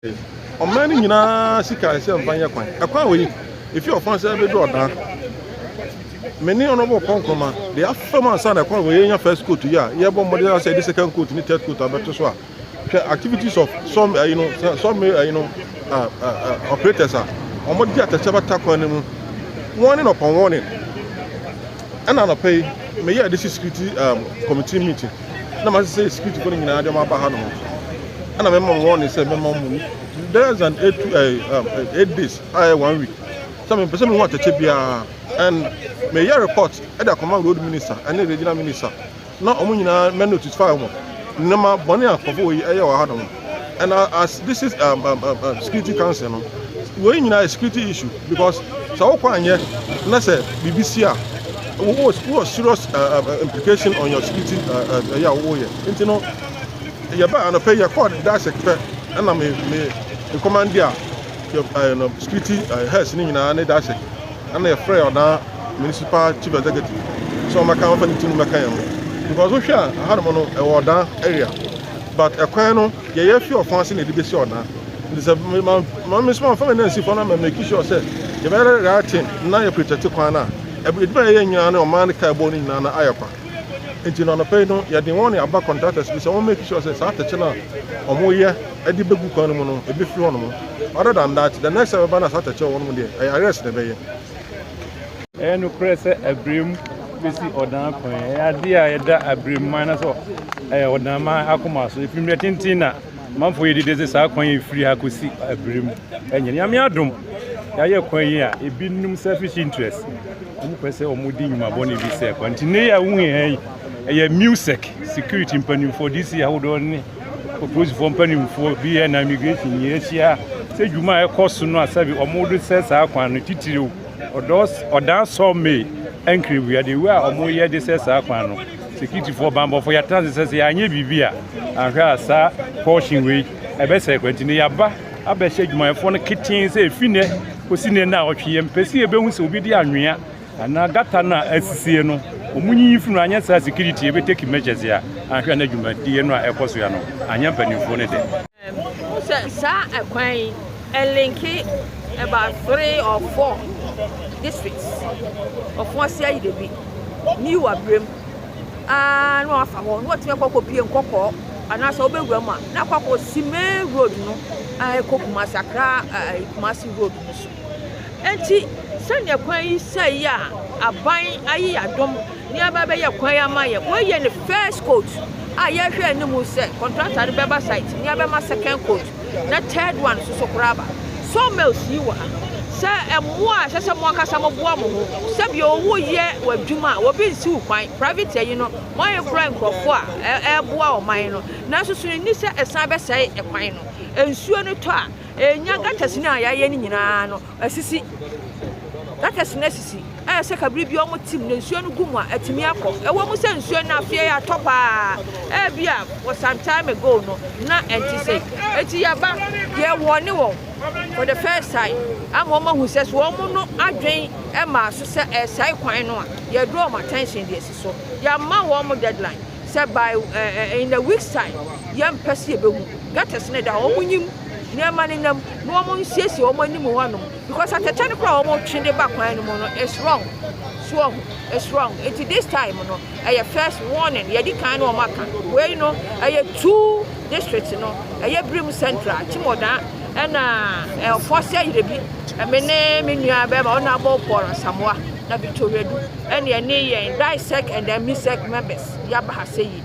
Ɔman no nyinaa sika a ɛsɛ mfa nyɛ kwan. Ɛkwan wɔ yi, efi ɔfan sɛ ɛbɛdu ɔdan. Me ne Honourable Pɔnkɔma de afa mu ansa na ɛkwan wɔ yɛnya first coat yi a yɛbɔ mmɔden sɛ yɛde second coat ne third coat abɛto so a, hwɛ activities of some some operators a wɔn de atɛkyɛ bɛta kwan no mu, warning upon warning. Ɛna anɔpɛ yi meyɛ de si security committee meeting na ma sɛ security fo no nyinaa de wɔn aba ha nom, ɛna mɛma warning sɛ mɛma mu less than 8 days a ɛyɛ one week sɛ mepɛ sɛ mehu atɛkyɛ biara, and meyɛ report ɛde akɔma road minister ɛne regional minister na wɔn nyinaa mɛ notify wɔn nneɛma bɔne a nkurɔfoɔ wɔ yi ɛyɛ wɔ ha nom. And as this is security council no, wei nyinaa yɛ security issue because sɛ wokɔ anyɛ na sɛ biribi si a, wowɔ serious implication on your security ɛyɛ a wɔyɛ. Nti no yɛba anɔpɛ yɛkɔɔ daasɛ pɛ, ɛna me command a yɛ no security heads ne nyinaa ne daasɛ, ɛna yɛfrɛ ɔdan municipal chief executive sɛ ɔmɛka ɔmfa ne ti no mɛka yɛn ho, because wohwɛ a hanom no ɛwɔ ɔdan area, but ɛkwan no yɛyɛ fi ɔfan ase na yɛde bɛsi ɔdan. Nti sɛ ma ma me soma fa me nansi fɔ no ma make sure sɛ yɛbɛyɛ right thing na yɛ protect kwan no a ɛdwuma yɛyɛ nyinaa no, ɔman no ka ɛbɔ no nyinaa no ayɛ kwa. Nti no anɔpɛ yi no yɛde wɔn ne aba contractors bi sɛ wɔn make sure sɛ saa atɛkyɛ no a wɔn yɛ ɛde bɛgu kwan no mu no ebi firi hɔ nom. Other than that, the next time ɛba na saa atɛkyɛ wɔ nom deɛ, ɛyɛ arrest na ɛbɛyɛ. Ɛyɛ nokorɛ sɛ Abirem bɛsi ɔdan kwan, ɛyɛ adeɛ a yɛda Abirem man na sɛ ɛyɛ ɔdan man akoma so. Ɛfiri mmerɛ tenten na manfoɔ yɛ dede sɛ saa kwan yi firi ha kɔsi Abirem. Ɛnyɛ Nyame adom yɛayɛ kwan yi a, ebinom selfish interest, wɔn pɛ sɛ wɔn di nnwuma bɔne bi sɛ kwan. Nti ne yɛ ahu yɛn yi, ɛyɛ MUSEC security mpanimfoɔ, DC ahodoɔ ne apolisifoɔ mpanimfoɔ bi yɛ na immigration nyɛ ahyia sɛ dwuma a ɛkɔ so no a sɛbi wɔn de sɛ saa kwan no titiriw ɔdɔ ɔdan sawmill nkrewia de wei a wɔn yɛ de sɛ saa kwan no, securityfoɔ, banbɔfoɔ, yɛatena ase sɛ yɛanyɛ biribi a ahwɛ a saa portion wei ɛbɛsɛ kwan. Nti ne yɛaba abɛhyɛ adwumayɛfoɔ no ketee sɛ efi nnɛ kɔsi nnɛ na ɔtwe yɛn mpɛ sɛ yɛbɛhu sɛ obi de anwea anaa gutter no a asisie no, wɔn nyiyi funu. Anyɛ saa, security yɛbɛ take measures a ahwɛ na dwumadie no a ɛkɔ so ya no anyɛ mpanimfoɔ no dɛ. Sɛ saa ɛkwan yi ɛ link about three or four districts, Ɔfo ayi de bi New Abirem aa na wafa hɔ na watumi akɔ akɔpie Nkɔkɔɔ anaasɛ wobɛwura mu a na akɔ akɔsi main road no a ɛkɔ Kumasi, Akra, Kumasi road no so. Nti sɛnea kwan yi sɛ yi a aban ayi adom ne aba bɛyɛ kwan ama yɛ, wɔyɛ ne first coat a yɛhwɛ anim sɛ contractor no bɛba site ne abɛma second coat na third one nso so koraa aba. Sawmills yi wɔ ha sɛ mmoa a ɛsɛ sɛ mo ankasa moboa mo ho sɛbi owu yɛ w'adwuma a obi nsi wo kwan private ayi no, mo ayɛ kura nkurɔfoɔ a ɛboa ɔman no, nanso so ni sɛ ɛsan bɛsɛe ɛkwan no. Nsuo no tɔ a ɛnya gutters no a yɛayɛ no nyinaa no asisi, gutters no asisi, ɛyɛ sɛ kabiri bi ɔmo tim na nsuo no gu mu a atumi akɔ. Ɛwɔ mu sɛ nsuo no afei atɔ paa, ɛbi a for some time ago no na ɛnte sɛ eti yaba yɛwɔ ne wɔn for the first time ama wɔn ahu sɛ so wɔn no adwen ɛma so sɛ ɛsɛe kwan no a, yɛduru wɔn attention deɛ si so. Yɛama wɔn deadline sɛ by in a week's time yɛmpɛ sɛ yɛbɛhu gutters ne da wɔn nyim nneɛma no nam na wɔn nsiesie wɔn anim hɔnom, because atɛkyɛ no koraa wɔn twe de ba kwan no mu no is wrong, so it's wrong. Eti this time no ɛyɛ first warning yɛdi kan no wɔn aka. Wei no ɛyɛ two districts no, ɛyɛ Birim Central, Kyimɔdan, ɛna Ɛfɔsi Ayerɛbi. Ɛmi ne me nua bɛrima ɔna abɔ Paul Asamoah na Victoria Du, ɛne ɛne yɛn DISEC and then MISEC members yaba ha sɛ yi.